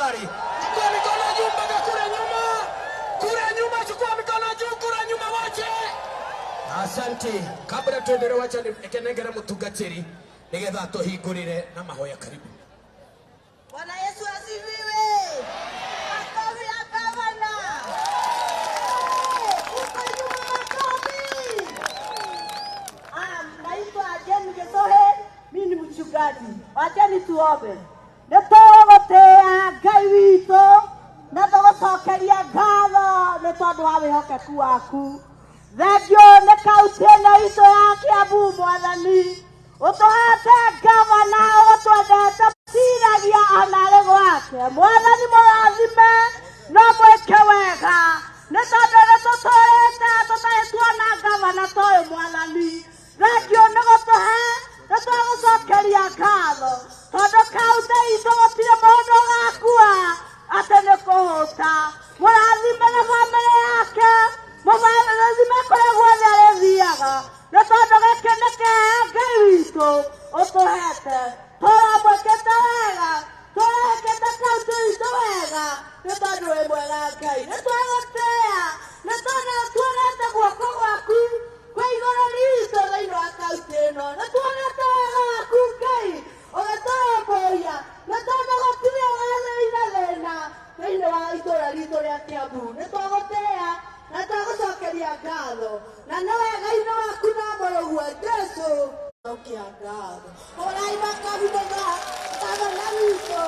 Tafadhali chukua mikono juu mpaka kule nyuma, kule nyuma, chukua mikono juu kule nyuma wote. Asante. Kabla tuendelee, wacha nikenengere mutungatiri nigetha tuhingurire na mahoya. Karibu. Bwana Yesu asifiwe. Makofi ya gavana. Uko nyuma makofi. Ah, naitwa Jane Gesohe, mimi ni mchungaji. Wacheni tuombe. Nĩtũgũgũtĩĩa Ngai witũ na tũgũcokeria ngatho nĩ tondũ wa wĩhokeku waku. Thengiũ nĩ kaunti ĩno itũ ya Kiambu Mwathani. Ũtũhete gavana ũtwendete ciragia ona arĩ gwake. Mwathani mũrathime no mwĩke wega nĩ tondũ nĩ tũtũrĩte tũtarĩ tuona gavana ta ũyũ Mwathani. Thengiũ nĩ gũtũhe nĩ twagũcokeria ngatho tondũ kaunti itũ gũtirĩ mũndũ ũgakua atĩ nĩ kũhũta. Mũrathime na bamĩrĩ yake, mũrathime kũrĩa guothe arĩthiaga nĩ tondũ gĩkĩ nĩ kĩheo Ngai witũ ũtũhete. Tũramwĩkĩte wega, tũrekĩte kaunti itũ wega nĩ tondũ wĩ mwega Ngai. Nĩ twagũtĩĩa nĩ tondũ tuonete guoko gwaku kwĩ igũrũ ritũ thĩinĩ wa kaunti ĩno. Nĩ tuonete wega waku Ngai ũgĩtũrũmbũiya nĩ tondũ gũtirĩ ũgathĩina thĩna thĩinĩ wa itũũra ritũ rĩa Kiambu. Nĩ twagũtĩĩa na twagũcokeria ngatho na nĩ wega-inĩ waku na mũrũguo Jesũ. Cokia ngatho. Hũrai makofi nĩ gavana witũ.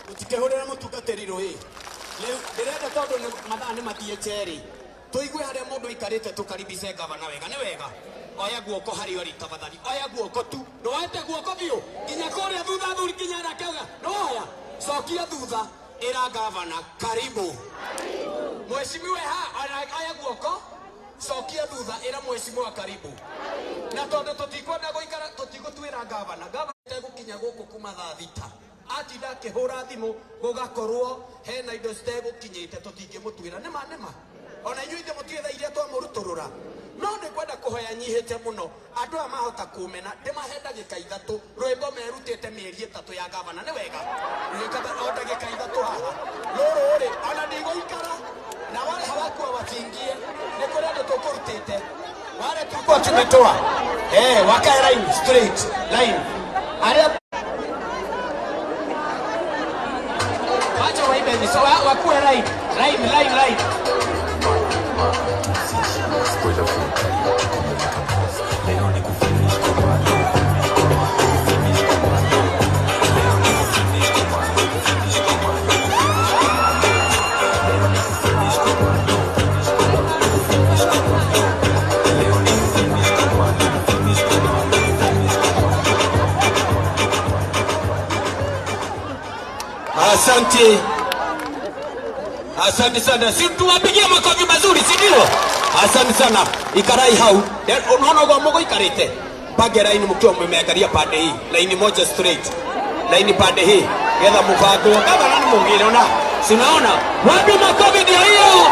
Mũtikĩhũrĩre mũtungatĩri rũĩ rĩu ndĩrenda tondũ mathaa nĩ mathiĩte rĩ tũigue harĩa mũndũ aikarĩte tũkaribice gavana wega nĩ wega. Oya guoko harĩa ũrĩ tafadhali, oya guoko tu, ndũoete guoko biũ nginya kũrĩa thutha thuri nginya arakauga nĩwoya, cokia thutha, ĩra gavana karibu mheshimiwa ha oya guoko, cokia thutha, ĩra mheshimiwa karibu. Na tondũ tũtikwenda gũikara tũtigũtuĩra gavana, gavana tegũkinya gũkũ kuma thaa 6 atinda akĩhũra thimũ gũgakorwo hena indo citegũkinyĩte tũtingĩmũtuĩra nĩma nĩma ona inyuĩ ithe mũtiĩ thaa iria twamũrutũrũra no nĩ kwenda kũhoya nyihĩte mũno andũ aya mahota kũmena ndĩmahe ndagĩka 3 rwĩmbo merutĩte mĩeri 3 ya gavana nĩ wega o ndagĩka 3 haha rũrũ rĩ ona ndigũikara na wale hawakuwa watingie nĩ kũrĩ andũ tũkũrutĩte wale tulikuwa tumetoa wakae line straight line arĩa wacha waimbe so wakuwe line line line line. Spoiler full kali, leo ni kufinish commando, kufinish commando, leo ni kufinish commando, kufinish commando, kufinish commando, leo ni kufinish commando, kufinish commando, leo ni kufinish commando, kufinish commando, kufinish commando. Asante. Asante sana. Si tuwapigie makofi mazuri, si ndio? Asante sana. Ikarai hau. Unaona uguo mũgũikarĩte? Pange line mkiwa mmeangalia pande hii. Line moja straight. Line pande hii. Getha mũbango. Gavana nĩ mũgĩre ona. Si unaona? Wapi makofi ndio hiyo?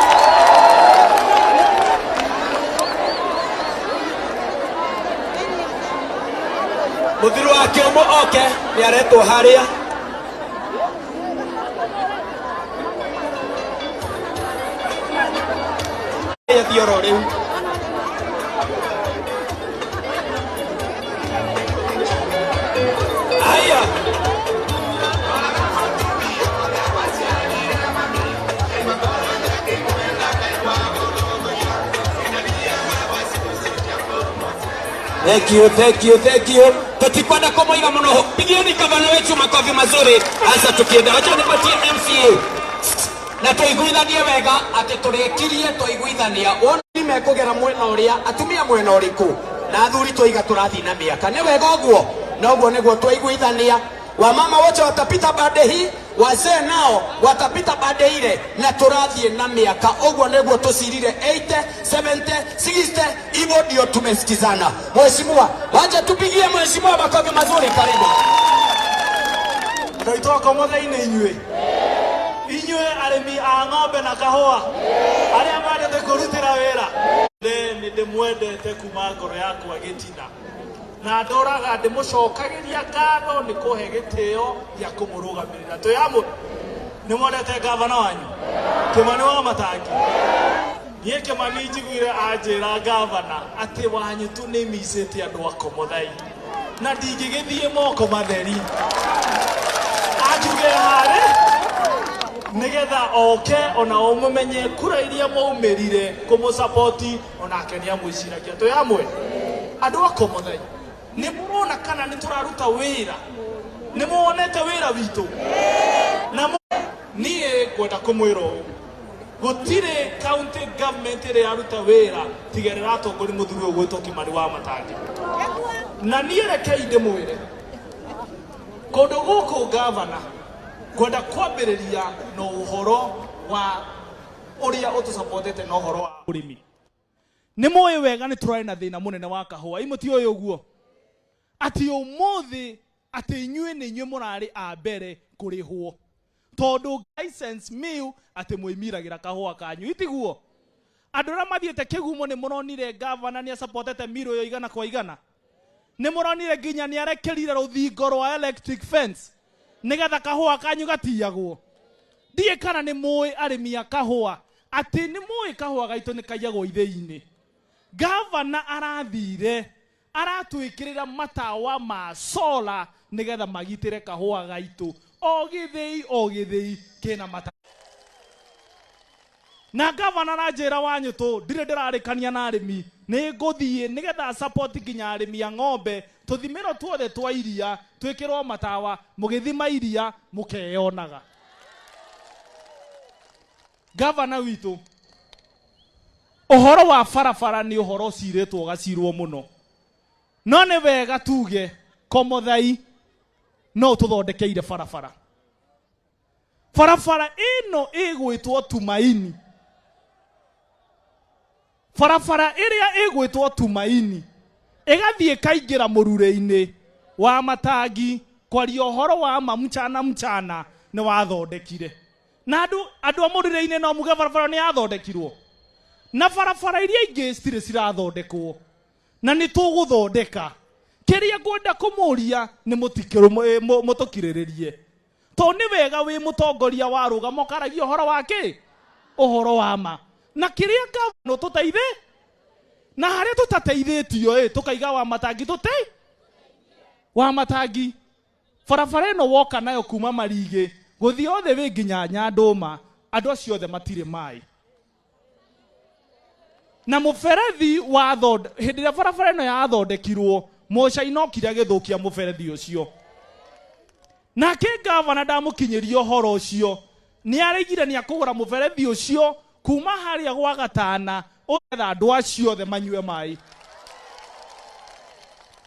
Mũthiru wa kĩũmũ oke nĩ aretwo harĩa. Thiĩ oro rĩu. Haya. Thank you, thank you, thank you. Tutikwenda kumuiga muno. Pigieni gavana wetu makofi mazuri. Asa tukienda. Wacha nipatie MCA. Na tuiguithanie wega atĩ tũrĩkirie twaiguithania woni mekũgera mwena ũrĩa atumia mwena ũrĩkũ na athuri twaiga tũrathiĩ na mĩaka nĩ wega ũguo na ũguo nĩguo twaiguithania. Wamama wote watapita pande hii, wazee nao watapita pande ile, na tũrathiĩ na mĩaka ũguo nĩguo tũcirire 80 70 60 hivyo ndio tumesikizana. Mheshimiwa, wacha tupigie mheshimiwa makofi mazuri. Karibu. Andũ aitũ akomothe-inĩ inyuĩ inyuĩ arĩmi a ng'ombe na kahũa arĩa mendete kũrutĩra wĩra nĩ ndĩmwendete kuma ngoro yakwa gĩtina. Na ndũraga ndĩmũcokagĩria ngatho nĩ kũhe gĩtĩo gĩa kũmũrũgamĩrĩra. Twĩ hamwe? Nĩ mwendete gavana wanyu Kĩmani wa Matangi? Niĩ Kĩmani njiguire anjĩra gavana atĩ wanyu tu nĩ micĩte andũ a Komothai, na ndingĩgĩthiĩ moko matheri, anjuge harĩ nigetha oke ona ũmũmenye kura iria mwaumĩrire kũmũsapoti, onake nĩ amwĩciragia. Twĩ hamwe, andũ a Komothai? Nĩ mũrona kana nĩ tũraruta wĩra? Nĩ muonete wĩra witũ? Na niĩ ngwenda kũmwĩra ũũ, gũtirĩ county government ĩrĩa yaruta wĩra tiga ĩrĩa ĩratongoria mũthuri ũyũ gwĩtwo Kĩmani wa Matangi. Na niĩ rekei ndĩmwĩre, kũndũ gũkũ gavana, ngwenda kwambĩrĩria na ũhoro wa ũrĩa ũtũsapotete na ũhoro wa ũrĩmi. Nĩ mũĩ wega nĩ tũrarĩ na thĩna mũnene wa kahũa, imũtiũĩ ũguo, atĩ ũmũthĩ atĩ inyuĩ nĩ inyuĩ mũrarĩ a mbere kũrĩhwo, tondũ license mill atĩ mwĩmiragĩra kahũa kanyu, itiguo? Andũ arĩa mathiĩte kĩgumo nĩ mũronire gavana nĩ asapotete mill ĩyo igana kwa igana. Nĩ mũronire nginya nĩ arekĩrire rũthingo rwa electric fence nĩgetha kahũa kanyu gatiyagwo. Ndiĩ kana nĩ mũĩ, arĩmi a kahũa, atĩ nĩ mũĩ kahũa gaitũ nĩ kaiyagwo ithĩi-inĩ. Gavana arathire aratwĩkĩrĩra matawa ma solar nĩgetha magitĩre kahũa gaitũ, o gĩthĩi o gĩthĩi kĩna matawa. Na gavana aranjĩra, Wanyũtũ, ndirĩ ndĩrarĩkania na arĩmi, nĩ ngũthiĩ nĩgetha support nginya arĩmi a ng'ombe, tũthimĩro tuothe twa iria twĩkĩrwo matawa, mũgĩthima iria mũkeyonaga. Gavana witũ, ũhoro wa barabara nĩ ũhoro ũcirĩtwo ũgacirwo mũno, no nĩ wega tuge Komothai no ũtũthondekeire barabara. Barabara ĩno ĩgwĩtwo Tumaini, barabara ĩrĩa ĩgwĩtwo Tumaini ĩgathiĩ ĩkaingĩra mũrure-inĩ wa Matangi. Kwaria ũhoro wa ma, mchana mchana nĩ wathondekire na andũ a mũrure-inĩ no muge barabara nĩ yathondekirwo, na barabara iria ingĩ citirĩ cirathondekwo na nĩ tũgũthondeka. Kĩrĩa ngwenda kũmũria nĩ mũtũkirĩrĩrie, tondũ nĩ wega wĩ mũtongoria warũgama ũkaragia ũhoro wa kĩ ũhoro wa ma, na kĩrĩa gavana tũteithĩ na harĩa tũtateithĩtio ĩ tũkaiga wa Matangi tũte wa Matangi. Barabara ĩno woka nayo kuma Marigĩ gũthiĩ othe wĩ nginya Nyandũma, andũ acio othe matirĩ maĩ na mũberethi wa hĩndĩ ĩrĩa barabara ĩno yathondekirwo, mũcaina okire agĩthũkia mũberethi ũcio. Nake gavana ndamũkinyĩria ũhoro ũcio, nĩ araigire nĩ akũgũra mũberethi ũcio kuma harĩa gwa gatana ũgetha andũ acio othe manyue maĩ,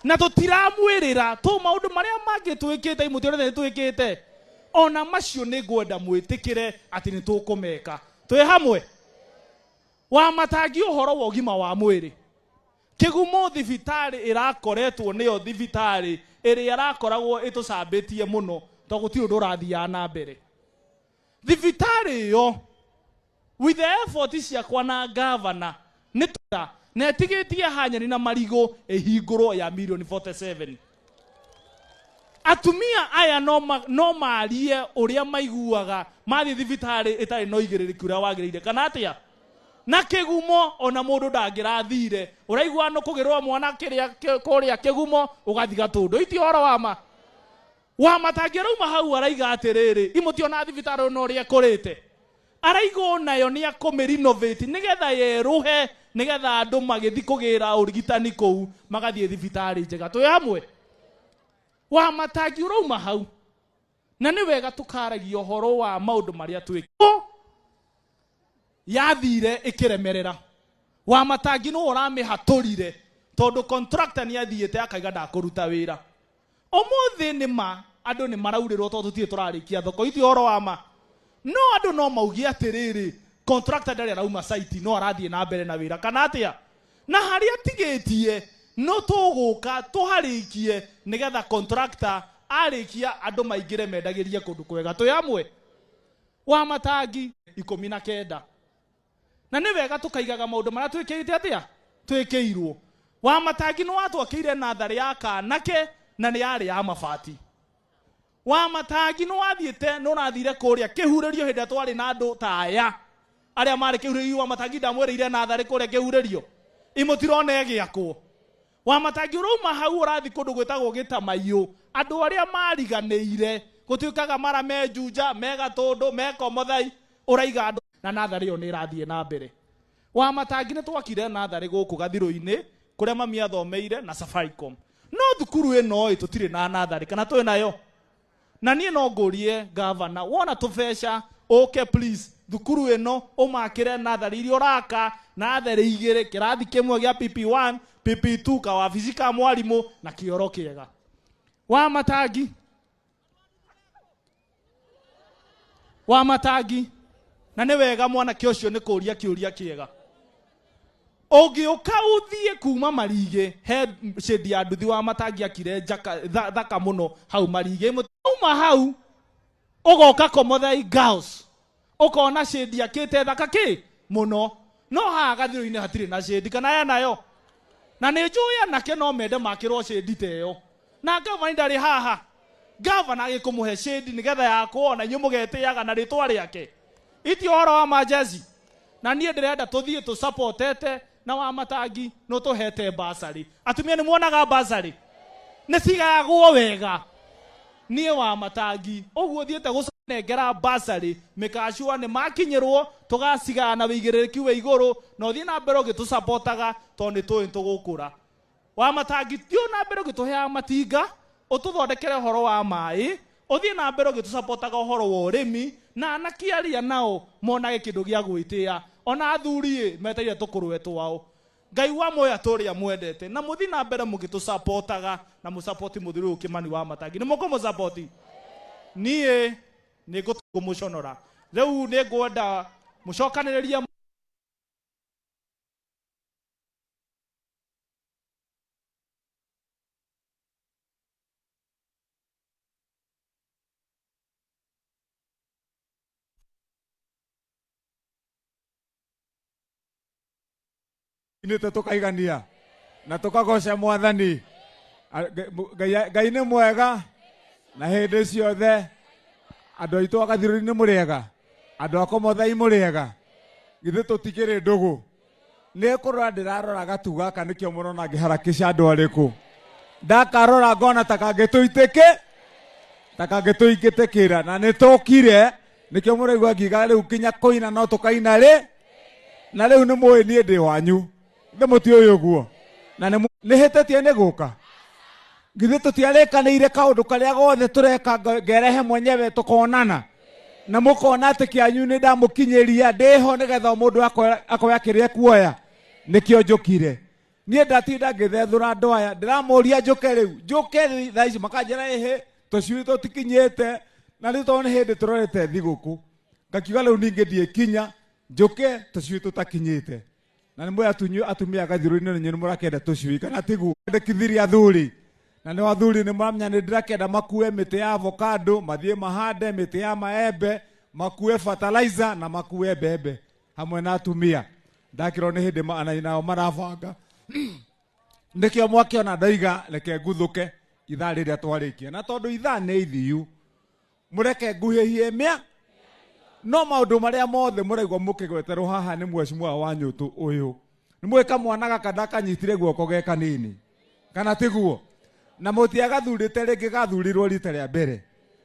na tũtiramwĩrĩra tũ maũndũ marĩa mangĩ twĩkĩte. Imũtiorete nĩ twĩkĩte, ona macio nĩ ngwenda mwĩtĩkĩre atĩ nĩ tũkũmeka. Twĩ hamwe, wa Matangi? Ũhoro wa ũgima wa mwĩrĩ, Kĩgumo thibitarĩ ĩrakoretwo nĩyo thibitarĩ ĩrĩa ĩrakoragwo ĩtũcambĩtie mũno, tondũ gũtirĩ ũndũ ũrathiaga na mbere thibitarĩ ĩyo. With the effort ciakwa na gavana nĩ ta na ĩtigĩtie hanyani na marigũ ĩhingũrwo ya milioni 47. Atumia aya no marie ũrĩa maiguaga mathiĩ thibitarĩ ĩtarĩ na ũigĩrĩrĩki ũrĩa wagĩrĩire, kana atĩa? Na Kĩgumo ona mũndũ ndangĩrathire, ũraigua nũ kũgĩrwo mwana kĩrĩa kũrĩa Kĩgumo ũgathiga tũndũ iti ũhoro wa ma. Wa Matangi arauma hau araiga atĩrĩrĩ, imũtiona thibitarĩ ona ũrĩa ĩkũrĩte, araiga onayo nĩ akũmĩ-renovate nĩgetha yerũhe, nĩgetha andũ magĩthiĩ kũgĩra ũrigitani kũu magathiĩ thibitarĩ njega. Twĩ hamwe, wa Matangi? Ũrauma hau na nĩ wega tũkaragia ũhoro wa maũndũ marĩa twĩ yathire ĩkĩremerera. Wa Matangi nĩ ũramĩhatũrire, tondũ contractor nĩ athiĩte akaiga ndakũruta wĩra. Ũmũthĩ nĩ ma andũ nĩ maraurĩrwo tondũ tũtirĩ tũrarĩkia thoko ithi, ũhoro wa ma, no andũ no mauge atĩrĩrĩ, contractor ndarĩ arauma site, no arathiĩ na mbere na wĩra, kana atĩa? Na harĩa atigĩtie no tũgũka tũharĩkie, nĩgetha contractor arĩkia andũ maingĩre mendagĩrie kũndũ kwega. Twĩ hamwe, wa Matangi? 19 na nĩ wega tũkaigaga maũndũ marĩa twĩkĩte atĩa twĩkĩirwo. Wa Matangi nĩ watwakĩire natharĩ ya kanake na nĩ yarĩ ya mabati. Wa Matangi nĩ wathiĩte, nĩ ũrathire kũrĩa kĩhurĩrio hĩndĩ ĩrĩa twarĩ na andũ ta aya arĩa marĩ kĩhurĩrio. Wa Matangi ndamwĩrĩire natharĩ kũrĩa kĩhurĩrio imũtirona ĩgĩakwo. Wa Matangi ũrauma hau ũrathiĩ kũndũ gwĩtagwo Gĩtamaiyũ, andũ arĩa mariganĩire gũtuĩkaga mara me Juja, me Gatũndũ, me Komothai, ũraiga andũ na natharĩ ĩyo nĩ ĩrathiĩ na mbere. Wa Matangi nĩ twakire natharĩ gũkũ Gathirũ-inĩ kũrĩa mami athomeire na Safaricom. No thukuru ĩno ĩ tũtirĩ na natharĩ, kana twĩ nayo? Na niĩ no ngũrie gavana, wona tũbeca ũke please thukuru ĩno ũmakĩre natharĩ iria ũraka, natharĩ igĩrĩ, kĩrathi kĩmwe gĩa PP1, PP2, kawabici ka mwarimũ na kĩoro kĩega. Wa Matangi, Wa Matangi, na nĩ wega mwanake ũcio nĩ kũria kĩũria kĩega. Ũngĩũka ũthiĩ kuma Marigĩ he shade ya nduthi wa Matangi akire njaka thaka mũno hau Marigĩ. Uma hau ũgoka Komothai Girls ũkona shade akĩte thaka kĩ mũno, no haha Gathirũ-inĩ hatirĩ na shade, kana ya nayo? Na nĩ njũĩ anake no mende makĩrwo shade ta ĩyo, na gavana ndarĩ haha. Gavana agĩkũmũhe shade nĩgetha yakwo na inyuĩ mũgetĩaga na rĩtwa rĩake. Iti ũhoro wa majezi. Na niĩ ndĩrenda tũthiĩ tũsupportete na wa Matangi nĩ ũtũhete bursary. Atumia nĩ muonaga bursary nĩ cigayagwo wega. Niĩ wa Matangi ũguo thiĩte gũnengera bursary mĩkacua nĩ makinyĩrwo, tũgacigaya na wĩigĩrĩrĩki wĩ igũrũ, na ũthiĩ na mbere ũgĩtũsupportaga tondũ nĩ tũĩ nĩ tũgũkũra. Wa Matangi thiĩ na mbere ũgĩtũheaga matinga, ũtũthondekere ũhoro wa maĩ, ũthiĩ na mbere ũgĩtũsupportaga ũhoro wa ũrĩmi, na anake arĩa nao monage kĩndũ gĩa gwĩtĩa, ona athuri ĩ metereire tũkũrũe twao. Ngai wa muoyo atũrĩa mwendete, na mũthiĩ na mbere mũgĩtũsupportaga na mũsupport mũthuri ũyũ Kĩmani wa Matangi. Nĩ mũkũmũsupport? Niĩ nĩ ngũmũconora. Rĩu nĩ ngwenda mũcokanĩrĩrie Inĩte tũkaigania na tũkagoca mwathani. Ngai Ngai nĩ mwega na hĩndĩ ciothe. Andũ aitũ a Gathirũri nĩ mũrĩega, andũ a Komothai mũrĩega, githĩ tũtikĩrĩ ndũgũ? Nĩ kũrora ndĩrarora gatu gaka nĩkĩo mũrona ngĩharakisha andũ arĩkũ. Ndakarora ngona ta kangĩtũitĩkĩ ta kangĩtũingĩtĩkĩra na nĩ tũkire, nĩkĩo mũraigua ngiuga rĩu nginya kũina no tũkaina rĩ, na rĩu nĩ mũĩ niĩ ndĩ wanyu, nĩ mũtiũĩ ũguo, na nĩ hĩtĩtie nĩ gũka. Githĩ tũtiarĩkanĩire kaũndũ karĩa gothe tũreka ngerehe mwenyewe tũkonana, na mũkona atĩ kĩanyu nĩ ndamũkinyĩria ndĩho nĩgetha o mũndũ akoya kĩrĩa ekuoya. Nĩkĩo njũkire niĩ, ndatinda ngĩthethũra andũ aya, ndĩramũria njũke rĩu, njũke thaa ici, makanjĩra ĩhĩ tũcui tũtikinyĩte, na rĩu tondũ nĩ hĩndĩ tũrorete thigũkũ, ngakiuga rĩu ningĩ ndiĩkinya njũke tũcui tũtakinyĩte. Na nĩ mũĩ atumia Gathirũ-inĩ nĩ mũrakĩenda tũcui, kana tiguo? Ndekithirie athuri, na nĩ athuri nĩ mũramenya nĩ ndĩrakĩenda makue mĩtĩ ya avocado, mathiĩ mahande mĩtĩ ya maembe, makue fertilizer na makue mbembe hamwe na atumia. Ndakĩrwo nĩ hĩndĩ nao marabanga, nĩkĩo mwakĩona ndoiga reke nguthũke ithaa rĩrĩa twarĩkia, na tondũ ithaa nĩ ithiu mũreke nguhĩhie mĩa no maũndũ marĩa mothe mũraigua mũkĩgweterwo haha nĩ mheshimiwa wa Nyũtũ ũyũ. Nĩ mũĩ kamwana gaka ndakanyitire guoko ge kanini, kana tiguo? Na mũtiagathurĩte rĩngĩ, gathurirwo rita rĩa mbere,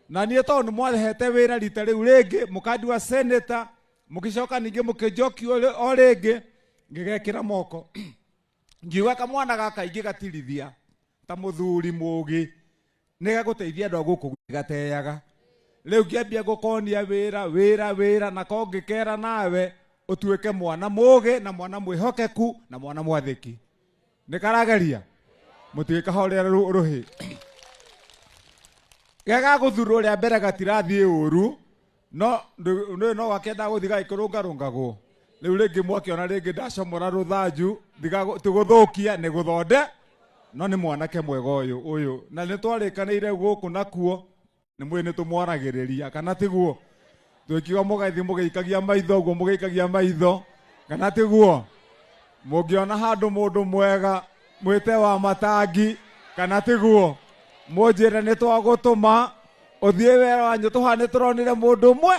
na niĩ tondũ nĩ mwahete wĩra rita rĩu rĩngĩ mũkandua senator, mũgĩcoka ningĩ mũkĩnjokia o rĩngĩ ngĩgekĩra moko, ngiuga kamwana gaka ingĩgatirithia ta mũthuri mũgĩ nĩ gagũteithia andũ a gũkũ gateaga. Rĩu ngĩambia gũkonia wĩra wĩra wĩra, nako ngĩkera nawe ũtuĩke mwana mũgĩ na mwana mwĩhokeku na mwana mwathĩki. Nĩ karageria mũtigĩkahorera rũhĩ gegagũthurwo rĩa mbere gatirathiĩ ũru, no ndũ no gakenda gũthiĩ gagĩkũrũngarũngagwo. Rĩu rĩngĩ mwakĩona rĩngĩ ndacomora rũthanju tigũthũkia nĩ gũthonde, no nĩ mwanake mwega ũyũ ũyũ, na nĩ twarĩkanĩire gũkũ nakuo nĩ mwĩ nĩ tũmwaragĩrĩria, kana tiguo? Twĩkiuga mũgathiĩ mũgĩikagia maitho ũguo, mũgĩikagia maitho, kana tiguo? Mũngĩona handũ mũndũ mwega Mwĩte wa matangi kana tiguo mũnjĩre nĩ twagũtũma ũthiĩ wĩra wanyu tũha nĩ tũronire mũndũ ũmwe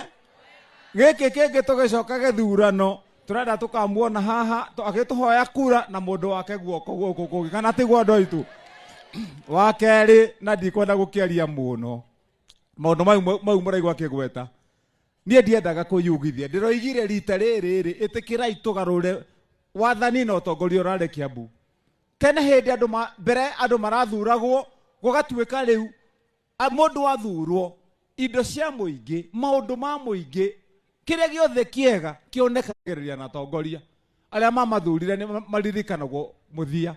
gĩkĩ kĩngĩ tũgĩcoka gĩthurano tũrenda tũkamuona haha agĩtũhoya kura na mũndũ wake guoko gũkũ kũngĩ kana tiguo andũ aitũ. Wa kerĩ na ndikwenda gũkĩaria mũno maũndũ mau mũraigua akĩgweta niĩ ndiendaga kwĩyugithia ndĩroigire rita rĩrĩ rĩ ĩtĩkĩrai tũgarũre wathani na ũtongoria ũrarĩ Kiambu. Tene hĩndĩ andũ mbere andũ marathuragwo gũgatuĩka rĩu mũndũ athurwo indo cia mũingĩ maũndũ ma mũingĩ kĩrĩa gĩothe kĩega kĩonekagĩrĩria na atongoria arĩa mamathurire nĩ maririkanagwo mũthia.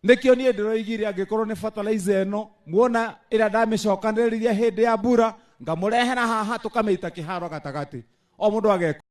Nĩkĩo niĩ ndĩroigire angĩkorwo nĩ fertilizer ĩno muona ĩrĩa ndamĩcokanĩrĩria hĩndĩ ya mbura ngamũrehera haha tũkamĩita kĩharo gatagatĩ o mũndũ agekwo.